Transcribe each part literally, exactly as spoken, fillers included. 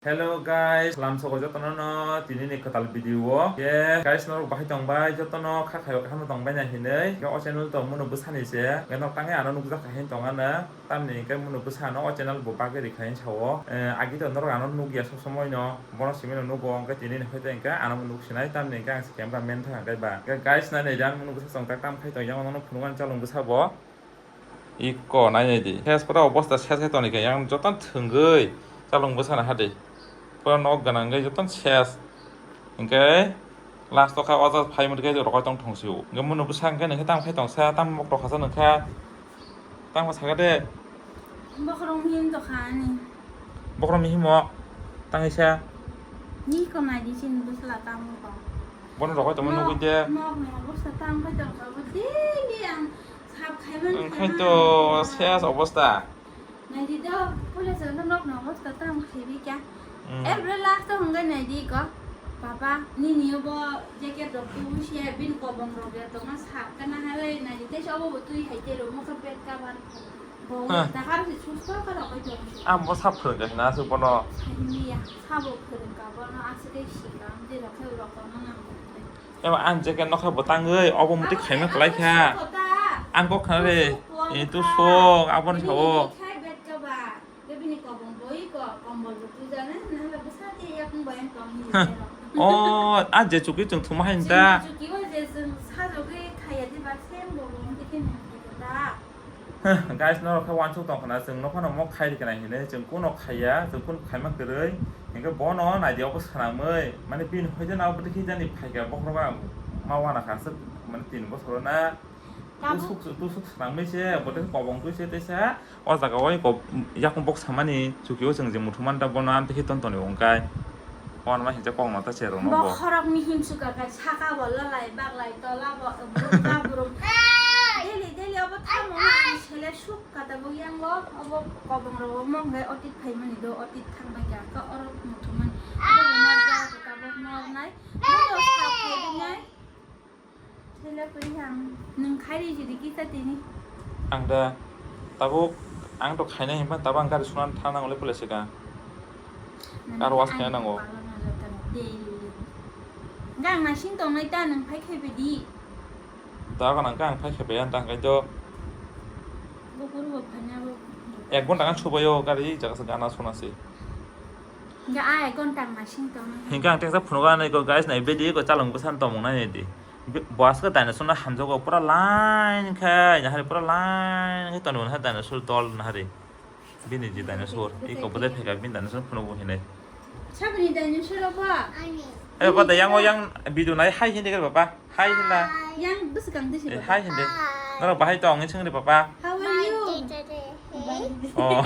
Hello guys, salam sogo jotono no tini ni kwtal video o. Ye guys, norok bahai tong bai, jotono kha khayo kaham tong bai na hinwi. Ye o channel tong mano bwsani se. Ye nok tangi ano nukjak kha hin tong ano. Tamni hwnkhe mano bwsano o channel bo bagwi rikha hin sao. Eh, agi to norok ano nukya sob somoi no. Bono simi no nugo, hwnkhe tini ni hwnkhe ano nuk sinai. Tamni hwnkhe ang se camera man thang khe ba. Ye guys, nai nai jang mano bwsa chwng tak tam khai tong yang, ono phunukani chalung bwsa bo. Iko nainai di. Ses pura obosta ses hai toni khe yang joto thwngwi chalung bwsana hadi. Pura nok gwnang wngwi joto ses. Hwnkhe last o kha o jaga phai mani khe rokoi tong thung sio. Hwnkhe munu bwsa hwnkhe nokhe tamo khai tong sa, tamo mok rok khasa nokha. Tamo sakha de. Bokhorok mihim tokha ani. Bokhorok mihimo tangwi sa. Ni ko nai di sin bwsla tamo ko. Bono rokoi tongma nugwi de. Nok ni obosta tamo khai tong sa bo daily ang Sap khaiman Onkhaito khaiman. Ses obosta. Naidi do, pula sa no nok no obosta tam khaibi kya. Mm. Every last to hwngai naidi ko. Papa, nini obo jacket rok tu siya bin kobong rok ya tongma sap kana halai naidi te obo bo tui hai te ro mokha bed cover. Bo Huh. Ta har si sus to ka rok oi tong si. Amo sap phwrwng kha na su bono. Saini ya, sabo phwrwng ka bono aswk khe sikam je rok khe rok kono nang. Eba ang jacket nokha bo tangwi obo muti khaima kwlai kha. Ang kok khna re, e, tu sok, aboni sao. O, a je chukri chwng thuma hai ta. Guys, norok khe uansuk tong khna, chwng nokhano mo khai rikna hinwi, chwng kuno khaiya, chwng kuno khaima kwrwi, hinkhe bono naidi obo swnamwi, mane bini hoide na obo dekhi jani phaikha, bokhorok ma wana kha aswk, mane tin bosoro na tabuk. Tusuk, tusuk swnamwi se, bo tei kobong twi se teisa, o jaga o yakung bok samani chuki o chwng je muthumani da bono amtwi khe ton toni wngkai. Hwnma hinjak kokno ta cherwng no bo. Bokhorokni himsukar kai saka bo lalai baglai tola bo brum ta brum. Daily daily obo tamo ang sele suk kata bo yango obo kobong rogo mong gai otit phaimani do otit thangbai ka ka oro muthumani. Obo bo norja ka bo nornai. Bono sa phaibinai. Sila puri ang nung khairi jodi kisa tini. Ang da tabuk ang to khaina himpan tabuk ang gari sunan thana ngole pula sika. Car wash khaina nango. Gang nasing tongnai ta nung phai khaibe di. Ta ka nang kang phai khaibe an ta hangkai to. Bo puru bo phanya bo. Ek ghonta kan subayo gari jaga se gana suna se. Ga a ek ghonta nasing tongnai. Hingka ang teksa phunuga nai ko guys nai bedi ko chalung ko san tomong nai di. Bo aswk dinosaur no hamjago pura line khe nahari pura line khe tonwi nahari dinosaur dol nahari. Bini je dinosaur iko bwdai phaikha bini dinosaur phunukgo hinwi. Saboni dinosaur obo? Eh, bwdai yango yang video nai hai hindi khe baba hai hinla. Yang bwswkang disi baba. Hai hindi. Norok bahai tong hinwi swngdi baba. How are you? Oh,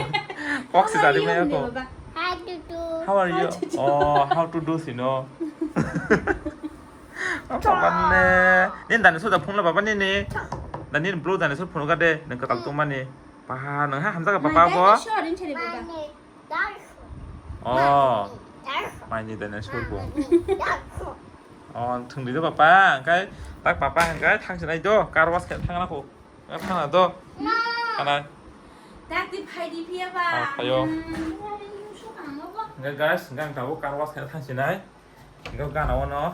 kok si jadi maya ko. How are you? Oh, how to do sino. Papa ne. Nin dinosaur da phunukla baba nini. Da nin blue dinosaur phunukha de, nang kwtal tongmani. Paha nang ha hamjaga papa bo. Dinosaur in chari baba. Oh. Maini dinosaur bo. Oh, thwngdi do papa, angkai tak papa angkai thangsinai do, car wash khe thangna kho. Thangna do. Kana. Dakti phaidi phiya ba. Phayo. Angkai guys, angkai ang tabuk car wash khe thangsinai. Hingke gana o no.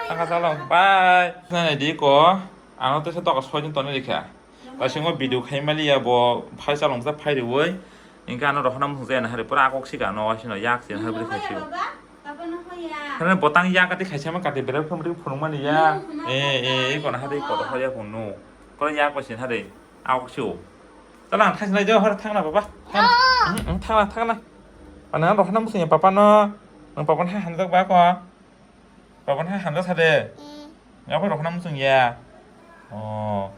Thangka chalong bai. Nai di ko. Ano tesa toka soi din toni rikha. Bai singo video khai mali ya bo phai chalong sa phai riwoi. Hingke ano rohna mung jaya na hari pura akok sika no sino yak sino hari bri khai sio. Hana botang yak ati khai sama kati berai phum ri phunung mani ya. Eh eh eh kono hari koto hoya phunu. Kono yak ko sin hari. Akok sio. Tala ang thangsinai jo hor thangna baba. Thang. Thangna thangna. Ana ang rohna musung ya papa no. Nang papa no hai hamjak ba ko. Papa no hai hamjak sa de. Nga bai rohna musung ya. Oh.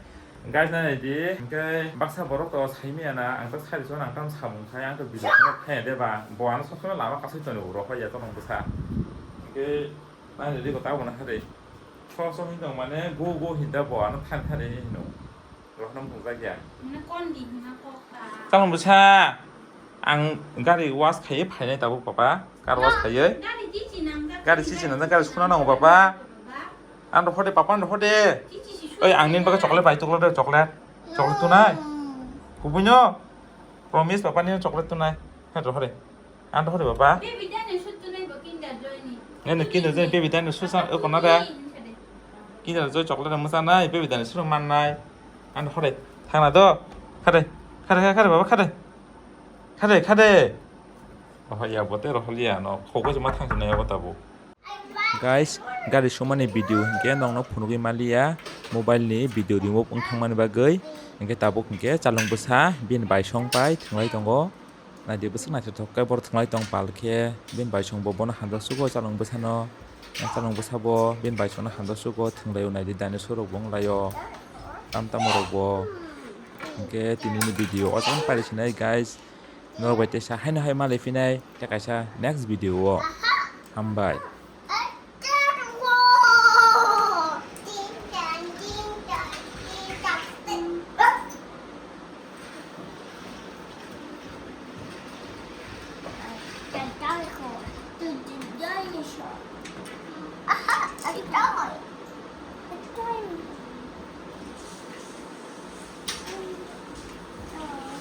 Guys na nai di. Hingke baksa borok to saimi ana ang to sari so nang tam samung khai ang to video khai khai de ba. Bo ano sok sok lama kasui toni rohoi ya to nang bwsa. Hingke na nai di ko ta bo na hade. Sok sok hin tong mane go go hin da bo ano than than hin no. Rohno mungkha ya. Mane kon di hina kok ta. Tamo bwsa ang gari wash khaiwi phainai tabuk papa, car wash khaiwi. Gari chichi nangjak. Gari chichi nangjak, gari suna nango papa. Ang rokho de papa, ang rokho de. Chichi si sui. Oi, ang nini bagwi chocolate bai toklo de, chocolate. Chocolate tunai. Kubuino. Promise papa ni chocolate tunai. Hai rohore. Ang rohore papa. Baby dinosaur tunai bo Kinder Joy ni. Nene Kinder Joy baby dinosaur sa o kona da. Kinder Joy chocolate mo sanai baby dinosaur mannai. Ang rohore. Thangna do. Khade. Khade khade baba khade. Khade khade. Rohor ya bote rohor ya no. Khogoi ma thang sinai bo tabo. Guys, gari sumani video hinkhe nongno phunugwi maliya, mobile ni video remove wng thangmani bagwi. Hinkhe tabuk hinkhe chalung bwsa bini bai song pai thwnglai tongo. Naidi bwswk naithothok khe borok thwnglai tong pal khe bini bai song bo bono hamjak sugo chalung bwsano. Chalung bwsa bo bini bai songno hamjak sugo thwnglaio naidi dinosaur rok bo wnglaio. Tam tamo rok bo. Hinkhe tinini video o chang pairi sinai guys. Norok bai teisa haino hai malai phinai tei kaisa next video o. Hambai.